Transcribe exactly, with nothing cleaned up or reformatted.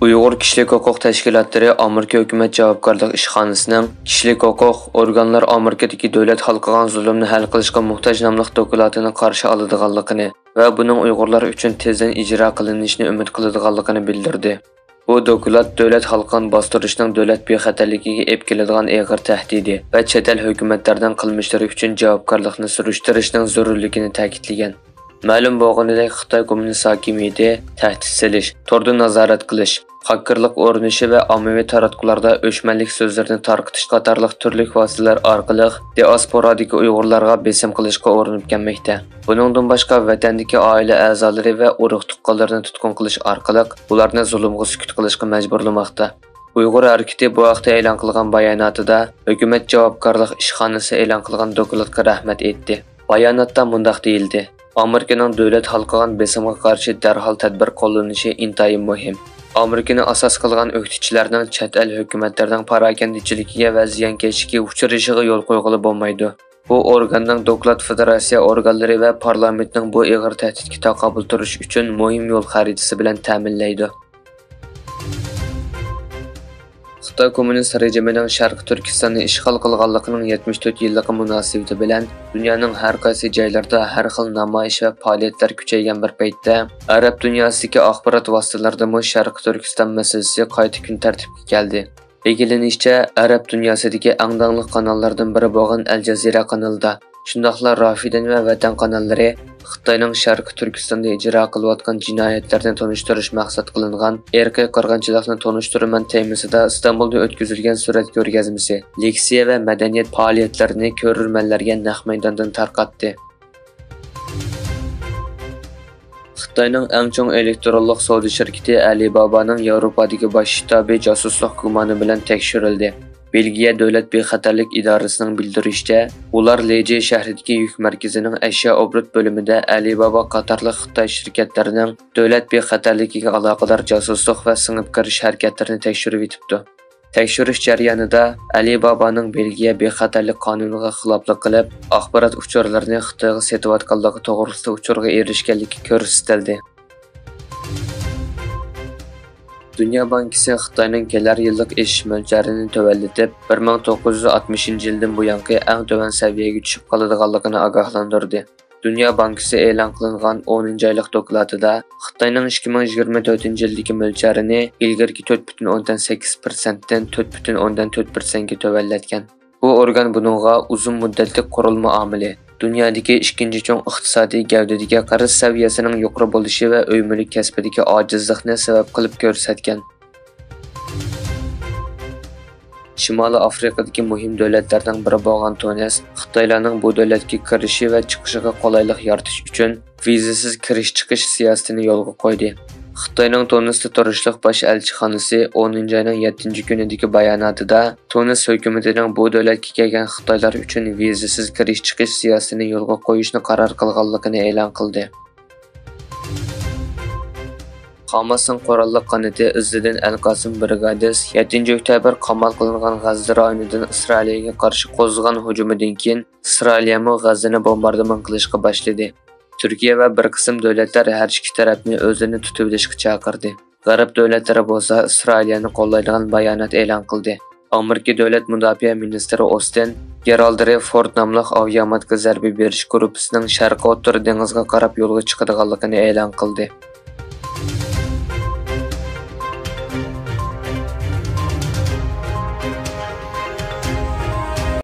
ئۇيغۇر كىشىلىك ھوقۇق تەشكىلاتلىرى ئامېرىكا ھۆكۈمەت جاۋابكارلىق ئىشخانىسىنىڭ كىشىلىك ھوقۇق ئورگانلار ئامېرىكىدىكى دۆلەت ھالقىغان زۇلۇمنى ھەل قىلىشقا موھتاج ناملىق دوكلاتىنى قارشى ئالىدىغانلىقىنى ۋە بۇنىڭ ئۇيغۇرلار ئۈچۈن تېزدىن ئىجرا قىلىنىشىنى ئۈمىد قىلىدىغانلىقىنى بىلدۈردى. بۇ دوكلات دۆلەت ھالقىغان باستۇرۇشنىڭ دۆلەت بىخەتەرلىكىگە ئېلىپ كېلىدىغان ئېغىر تەھدىتى ۋە چەت ئەل ھۆكۈمەتلەرنىڭ قىلمىشلىرى ئۈچۈن جاۋابكارلىقنى سۈرۈشتۈرۈشنىڭ زۆرۈرلۈكىنى تەكىتلىگەن. مەلۇم بولغىنىدەك، خىتاي كوممۇنىست ھاكىمىيىتى تەھدىت سېلىش، توردىن نازارەت قىلىش، خاككېرلىق ئورنىشى ۋە ئاممىۋى تاراتقۇلاردا ئۆچمەنلىك سۆزلىرىنى تارقىتىش قاتارلىق تۈرلۈك ۋاسىتىلەر ئارقىلىق دىئاسپورادىكى ئۇيغۇرلارغا بېسىم قىلىشقا ئۇرۇنۇپ كەلمەكتە. بۇنىڭدىن باشقا، ۋەتەندىكى ئائىلە ئەزالىرى ۋە ئۇرۇق-تۇغقانلىرىنى تۇتقۇن قىلىش ئارقىلىق ئۇلارنى زۇلۇمغا سۈكۈت قىلىشقا مەجبۇرلىماقتا. ئۇيغۇر ھەرىكىتى بۇ ھەقتە ئېلان قىلغان باياناتىدا، ھۆكۈمەت جاۋابكارلىق ئىشخانىسى ئېلان قىلغان دوكلاتقا رەھمەت ئېيتتى. باياناتتا مۇنداق دېيىلدى: «ئامېرىكىنىڭ دۆلەت ھالقىغان بېسىمغا قارشى دەرھال تەدبىر قوللىنىشى ئىنتايىن مۇھىم. ئامېرىكىنى ئاساس قىلغان ئۆكتىچىلەرنىڭ چەت ئەل ھۆكۈمەتلىرىنىڭ پاراكەندىچىلىكىگە ۋە زىيانكەشلىكىگە ئۇچرىشىغا يول قويغىلى بولمايدۇ. بۇ ئورگاننىڭ دوكلات فېدېراتسىيە ئورگانلىرى ۋە پارلامېنتنىڭ بۇ ئېغىر تەھدىتكە تاقابىل تۇرۇش ئۈچۈن مۇھىم يول خەرىتىسى بىلەن تەمىنلەيدۇ.» خىتاي كوممۇنىست رېجىمىنىڭ شەرقىي تۈركىستاننى ئىشغال قىلغانلىقىنىڭ يەتمىش تۆت يىللىقى مۇناسىۋىتى بىلەن دۇنيانىڭ ھەر قايسى جايلىرىدا ھەر خىل نامايىش ۋە پائالىيەتلەر كۈچەيگەن بىر پەيتتە، ئەرەب دۇنياسىدىكى ئاخبارات ۋاسىتىلىرىدىمۇ شەرقىي تۈركىستان مەسىلىسى قايتا كۈن تەرتىپكە كەلدى. ئىگىلىنىشىچە، ئەرەب دۇنياسىدىكى ئەڭ داڭلىق قاناللاردىن بىرى بولغان ئەل جەزىرە قانىلىدا، شۇنداقلا رافىدىن ۋە ۋەتەن قاناللىرى خىتاينىڭ شەرقىي تۈركىستاندا ئىجرا قىلىۋاتقان جىنايەتلىرىنى تونۇشتۇرۇش مەقسەت قىلىنغان ئىرقىي قىرغىنچىلىقنى تونۇشتۇرىمەن تېمىسىدا ئىستانبۇلدا ئۆتكۈزۈلگەن سۈرەت كۆرگەزمىسى، لېكسىيە ۋە مەدەنىيەت پائالىيەتلىرىنى كۆرۈرمەنلەرگە نەق مەيداندىن تارقاتتى. خىتاينىڭ ئەڭ چوڭ ئېلېكترونلۇق سودا شىركىتى ئەلىبابانىڭ ياۋروپادىكى باش شتابى جاسۇسلۇق گۇمانى بىلەن تەكشۈرۈلدى. بېلگىيە دۆلەت بىخەتەرلىك ئىدارىسىنىڭ بىلدۈرۈشىچە، ئۇلار لېجې شەھىرىدىكى يۈك مەركىزىنىڭ ئەشيا ئوبوروت بۆلۈمىدە ئەلىبابا قاتارلىق خىتاي شىركەتلىرىنىڭ دۆلەت بىخەتەرلىكىگە ئالاقىدار جاسۇسلۇق ۋە سىڭىپ كىرىش ھەرىكەتلىرىنى تەكشۈرۈۋېتىپتۇ. تەكشۈرۈش جەريانىدا ئەلىبابانىڭ بېلگىيە بىخەتەرلىك قانۇنىغا خىلاپلىق قىلىپ، ئاخبارات ئۇچۇرلىرىنى خىتايغا سېتىۋاتقانلىقى توغرىسىدا ئۇچۇرغا ئېرىشكەنلىكى كۆرسىتىلدى. دۇنيا بانكىسى خىتاينىڭ كېلەر يىللىق ئېشىش مۆلچەرىنى تۆۋەنلىتىپ، بىر مىڭ توققۇز يۈز ئاتمىشىنچى يىلدىن بۇيانقى ئەڭ تۆۋەن سەۋىيەگە چۈشۈپ قالىدىغانلىقىنى ئاگاھلاندۇردى. دۇنيا بانكىسى ئېلان قىلىنغان ئونىنچى ئايلىق دوكلاتىدا خىتاينىڭ ئىككى مىڭ يىگىرمە تۆتىنچى يىلدىكى مۆلچەرىنى ئىلگىرىكى تۆت پۈتۈن ئوندىن سەككىز پىرسەنتتىن تۆت پۈتۈن ئوندىن تۆت پىرسەنتكە تۆۋەنلەتكەن. بۇ ئورگان بۇنىڭغا ئۇزۇن مۇددەتلىك قۇرۇلما ئامىلى، دۇنيادىكى ئىككىنچى چوڭ ئىقتىسادىي گەۋدىدىكى قەرز سەۋىيەسىنىڭ يۇقىرى بولۇشى ۋە ئۆي مۈلۈك كەسپىدىكى ئاجىزلىقنى سەۋەب قىلىپ كۆرسەتكەن. شىمالىي ئافرىقىدىكى مۇھىم دۆلەتلەرنىڭ بىرى بولغان تۇنىس خىتايلارنىڭ بۇ دۆلەتكە كىرىشى ۋە چىقىشىغا قولايلىق يارىتىش ئۈچۈن ۋىزىسىز كىرىش-چىقىش سىياسىتىنى يولغا قويدى. خىتاينىڭ تۇنىستا تۇرۇشلۇق باش ئەلچىخانىسى ئونىنچى ئاينىڭ يەتتىنچى كۈنىدىكى باياناتىدا، تۇنىس ھۆكۈمىتىنىڭ بۇ دۆلەتكە كەلگەن خىتايلار ئۈچۈن ۋىزىسىز كىرىش-چىقىش سىياسىتىنى يولغا قويۇشنى قارار قىلغانلىقىنى ئېلان قىلدى. خاماسنىڭ قوراللىق قانىتى ئىززىدىن ئەل قاسىم برىگادىس يەتتىنچى ئۆكتەبىر قامال قىلىنغان غەززە رايونىدىن ئىسرائىلىيەگە قارشى قوزغىغان ھۇجۇمىدىن كېيىن، ئىسرائىلىيەمۇ غەززىنى بومباردىمان قىلىشقا باشلىدى. تۈركىيە ۋە بىر قىسىم دۆلەتلەر ھەر ئىككى تەرەپنى ئۆزىنى تۇتۇۋېلىشقا چاقىردى. غەرب دۆلەتلىرى بولسا ئىسرائىلىيەنى قوللايدىغان بايانات ئېلان قىلدى. ئامېرىكا دۆلەت مۇداپىئە مىنىستىرى ئوستىن گېرالد رې فورد ناملىق ئاۋىياماتكا زەربە بېرىش گۇرۇپپىسىنىڭ شەرقىي ئوتتۇرا دېڭىزغا قاراپ يولغا چىقىدىغانلىقىنى ئېلان قىلدى.